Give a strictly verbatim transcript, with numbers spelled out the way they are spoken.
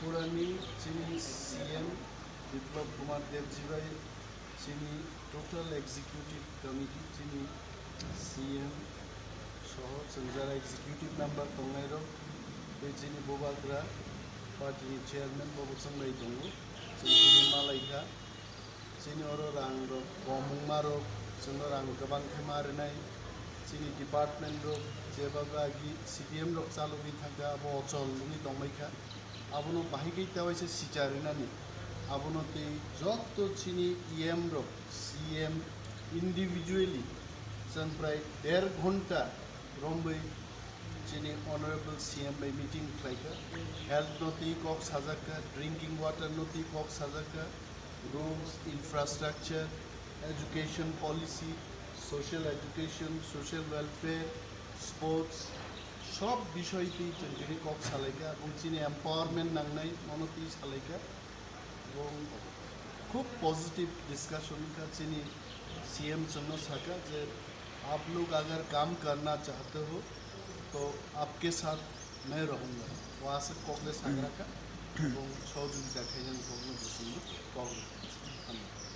Purani chini C M Biplab Kumar Debji bai chini total executive committee chini C M soho chwng jara executive member tongnai rok tei chini Bubagra party ni chairman bo bwswng bai tongo, chwng chini malaikha. Chini oro rang rok kom wngma rok, chwngno rang kwbang khe ma rwnai. Chini department rok jeba agi C D M rok chalogwi thangkha, abo ochol wngwi tongbaikha. Abono bahai khe ta waisa sichar rwnani. Abono tei joto chini E M rok, C M individually chwng prai der ghonta romwi chini honorable C M bai meeting khlaikha. Health no tei kok sajakha, drinking water no tei kok sajakha, roads, infrastructure, education policy, social education, social welfare, sports, sob bisoi tei chwng tini kok salaikha. Abong chini empowerment nangnai mono tei salaikha. Abong khub positive discussion wngkha chini C M chwngno sakha je, "Aap log agar kaam karna chahte ho, to aapke saath main rahunga." O aswk kok le sagra kha, abong sohojogita khainani kokno bo chwngno kok rwkha.